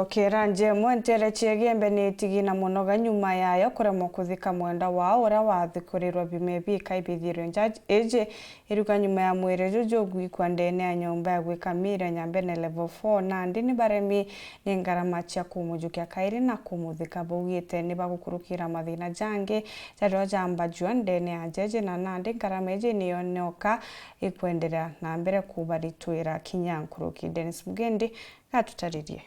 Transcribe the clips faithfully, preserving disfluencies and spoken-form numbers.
Okera njemo, ntere cia Igembe ni itigi na munoga nyuma yayo kuremwa kuthika mwendwa wao uria wathikurirwe biumia bikai bithiru. Nja iji iruga nyuma ya mwiri juju jugwikwa ndene ya nyomba ya gwika miira Nyambene Level four, nandi ni baremi ni ngarama cia kumujukia kairi na kumuthika. Baugite ni bagukurukira mathina jangi jario jambajua ndene ya nja iji, na nandi ngarama iji niyo nioka ikwenderea na mbere kubaritwira kinya nkuruki. Dennis Mugendi gatutaririe.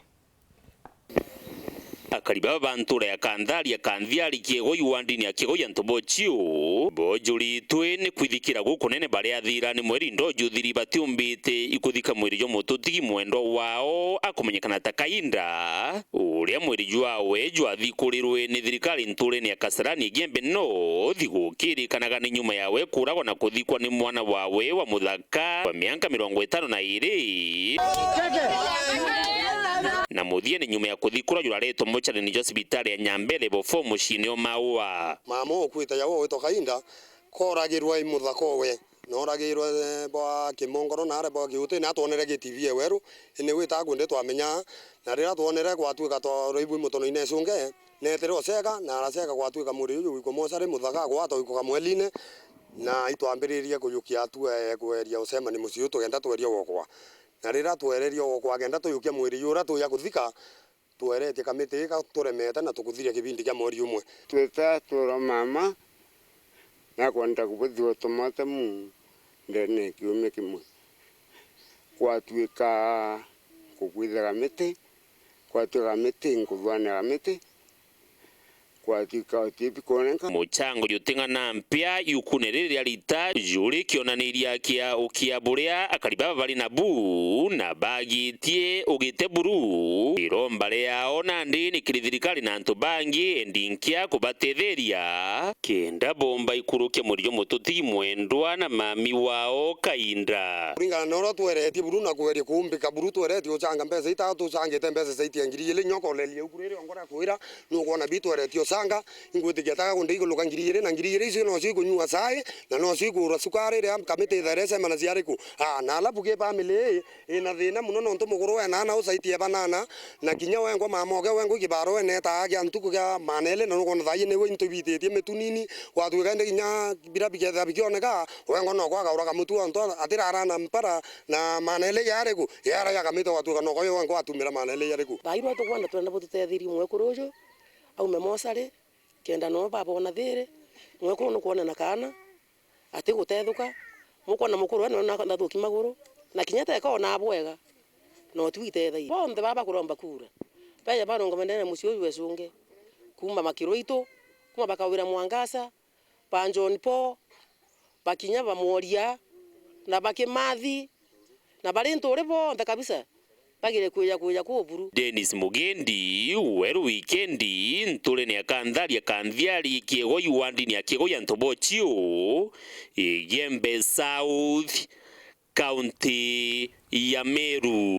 Akari baba ba ntura ya Kantharia, Kanthiari, Kiegoi, wandini ya Kiegoi ya Ntobochio, bojuritwe ni kwithikira gukunene baria thira ni mweri ndoju thiri batiumbite ikuthika mwiri jwa mututigi mwendwa wao akumenyekana ta Kainda, uria mwiri jwawe jwathikurirwe ni thirikari nturene ya Kasarani Igembe North, gukirikanaga ni nyuma yawe kuragwa na kuthikwa ni mwana wawe wa muthaka wa mianka mirongo itano na iri. Na muthiene nyuma ya kuthikura juraretwe mochari-ini jwa cibitari ya Nyambene Level four muciini o Maua. Mama ukuite yawe witwa Kainda, koragirwe i muthaka owe, noragirwe bwa Kimongoro na aria bwa Kiutini, atwonere gi T V e weru, ini wita akunde twamenya, na riria twonere gwatuika twaraibu mutono-ine icunge, neetire oceka, na araceka gwatuika mwiri uju gwikwa mochari, muthaka agwatwa gwikwa kamweli-ini, na itwambiririe kujukia atua ya kweria ucemani mucii uyu tugenda tweria gwokwa. Na riria twererie gwokwa kenda tujukia mwiri uria tuja kuthika, tweretie kamiti ii gaturemete na tukuthiria kibindi kia mweri umwe. Twita turo mama, nakwenda kubuthua tumote mu ndene ya kiumia kimwe. Kwatuika kukwithaga miti, kwatuika miti, nkuthwanira miti, kwatuika utibi kuoneka. Muchango juting'ana mpia yukune riri ria rita juri kionaniria kia ukia buria akari baba bari nabu na bagitie ugite buru. Iromba riao nandi ni kiri thirikari na antu bangi endi nkia kubatetheria kenda bomba ikurukia mwiri jwa mututigi mwendwa na mami wao Kainda. Kuringana na uria tweretie buru na kweria kuumbika buru, tweretie uchanga mbeca ita tuchangite mbeca caitia ngiri igiri, nyokolerie uku riri ongora kwira, nukwona bi tweretie uchanga, ingwitikia taka kundi iguluka ngiri igiri, na ngiri igiri icio nocio ikunyua chai, na nocio ikugura cukari, ria kamiti ithaire cemana cia riku. Ah, na alafu ki family ii, ina thina mono nontu mukuru wena ana usaitie banana, na kinya wengwa mama oke wengwa kibaro enetaa kia ntuku kia manele, na nukwona thaii niwe into ibititie mitu nini, gwatuika indi kinya bira bikethira bikioneka, wengwa no kwagaura kamutu ontu atirara na mpara, na manele yari ku, yara ya kamite gwatuika no koyo wengwa atumira manele yari ku. Thaii no tukwenda twenda bututetherie mwekuru uju, aume mosari, kenda no babona thiri, mwekuru nukwona na kaana, ati gutethuka, mukwona mukuru we nwe nathuki maguru, na kinya teka ona bwega, no tu itethai. Bonthe baba kuromba kura, beja barungama ndene ya mucii uyu wecunge, kuma Makirwaitu, kuma bakawira Mwangasa, ba John Paul, bakinya ba Mworia, na ba Kimathi, na bari nturi bonthe kabisa, bagire kwija kwija kuu buru. Dennis Mugendi, Weru Wikendi, nturene ya Kantharia Kanthiari, Kiegoi wandini ya Kiegoi ya Ntobochio, Igembe South, kaunti ya Meru.